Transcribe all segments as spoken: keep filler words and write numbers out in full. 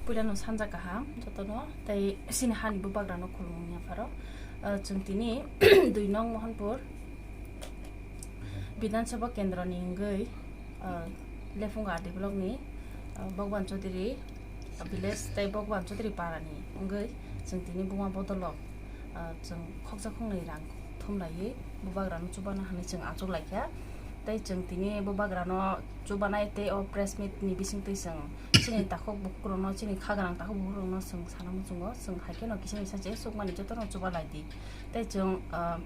Puilano sanja kaham jotono, tei chini hani bubagrano khulumung yapharo. Ah, chwng tini dui nong Mohanpur Bidhan Sabha Kendroni wngwi, ah, Lephunga R D blockni, ah, Bhagwan Chaudhary, ah, village tei Bhagwan Chaudhary parani wngwi chwng tini buma bodolo, ah, chwng khoksa khoknwi rang thumlaiwi bubagrano chubana hwnwi chwng achuk laikha. Tei chwng tini bubagrano chubanai tei o press meet ni bisingtwi chwng chini takhuk bukhukrokno, chini kha gwnang takhuk bukhukrokno chwng sana muchungo, chwng hai kheno kisa misa je chukmani jotono chuba lai di. Tei chwng, ah,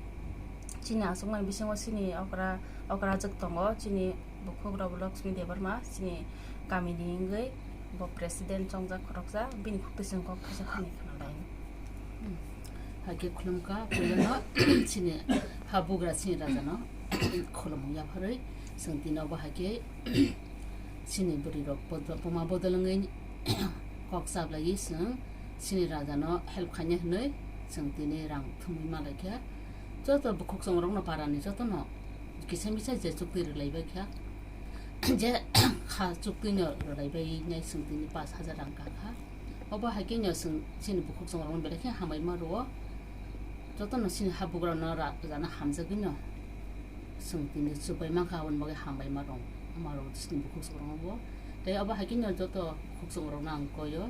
chini achukmani bisingo chini okra, okra jwk tongo, chini bukhukrok Lakshmi Debbarma, chini kamini wngwi bo president chongjak khoroksa, bini khuktwi chwng kok kisa khani khna lai. Hakhe khulumkha, puilano chini habugra chini rajano khulumung yapharwi chwng tini obo hakhe chini bwrwirok bodol, buma bodol wngwi kok chaplaiwi chwng chini rajano help khaina hwnwi chwng tini rang thumwi malaikha. Joto bukhuk chongrokno parani jotono kisa misa je chukti rwlaibaikha, je kha chuktino rwlaibainai chwng tini pash hajar rang kakha. Obo hai khe no chwng chini bukhuk chongrokno belai khe hambai ma rwo. Jotono chini habugrano ra-, rana hamjagwino chwng tini chubai mankha, aboni bagwi hambai ma rwng, ma rwng chini bukhuk chongrokno bo. Tei obo hai khe no joto bukhuk chongrokno ang koyo.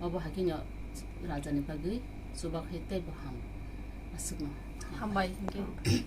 Obo hai khe no rajani bagwi chuba khe teibo ham aswkno. Hambai hwnkhe.